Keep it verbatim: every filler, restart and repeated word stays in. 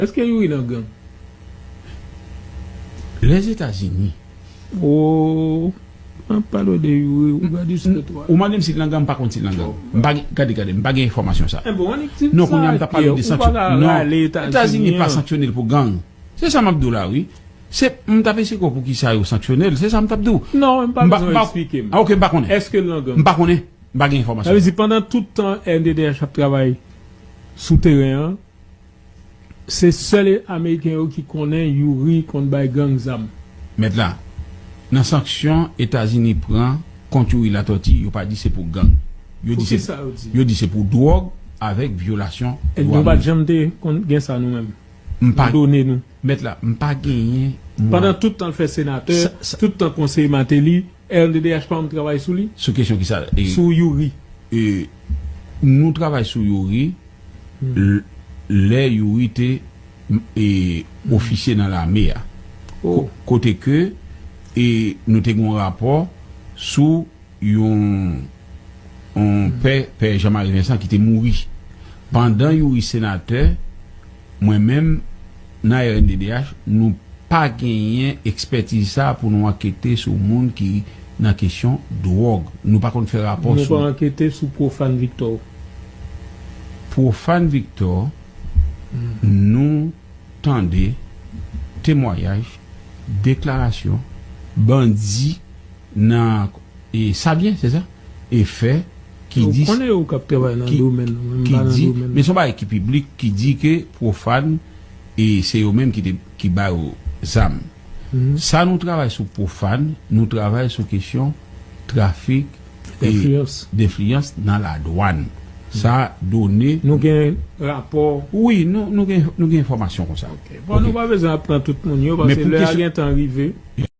Èske Youri nan gang? Lèzetazini. Oh, an pale de Youri, ou gade sou twa. Ou mande m si l nan gang, m pa konn si l nan gang. M pa gen, gade, gade, m pa gen enfòmasyon sa. E bon, annik ti Non, kounye a m t ap pale de sanksyon. Non, Etazini pa an. Sanksyone l pou gang. Se sa m ap di w la, wi. Se, m t ap eseye konprann poukisa yo sanksyone l. Se sa m t ap di w. Non, m pa M pa- bezwen m pa- eksplike m. Ah, ok, m pa konnen. Èske l nan gang? M pa konnen. M pa gen Sa vle enfòmasyon. Di pandan tout tan R N D D H ap travay sou teren an, se sèl Ameriken yo ki konnen Youri konn bay gang zam. Mèt la, nan sanksyon Etazini pran kont Youri Latortue, yo pa di se pou gang. Yo di se, Poukisa yo di? Yo di se pou dwòg avèk vyolasyon E dwa nou pa moun. Janm te konn gen sa nou menm. M pa, Done nou. Mèt la, m pa genyen. Mwa- Pandan tout tan l fè senatè, Sa- sa- tout tan konseye Martelly, R N D D H pa menm travay sou li? Sou kesyon ki sa? E, Sou Youri. e, nou travay sou Youri l- lè Youri te e, ofisye nan lame a. Oh. Kote ke e, nou te gen yon rapò sou yon, yon pè, pè Jean-Marie Vincent ki te mouri. Pandan Youri senatè, mwen menm, nan R N D D H, nou pa genyen ekspètiz sa pou nou ankete sou moun ki nan kesyon dwòg. Nou pa konn fè rapò Nou sou pa ankete sou Profane Victor. Profane Victor, nou tande temwayaj, deklarasyon, bandi nan e, Savyen, se sa? E fè ki Ou di konnen yo k ap travay nan ki- domèn nou, men m ki pa nan di, domèn men se yon bagay ki piblik, ki di ke Profane e se yo menm ki te, ki ba yo zam. Sa nou travay sou Profane, nou travay sou kesyon trafik e Enfliyans. Enfliyans nan ladwàn. Sa done Nou gen rapò. Wi, nou, nou gen, nou gen enfòmasyon konsa. Bon, nou pa bezwen ap pran tout moun yo, paske lè a gen tan rive.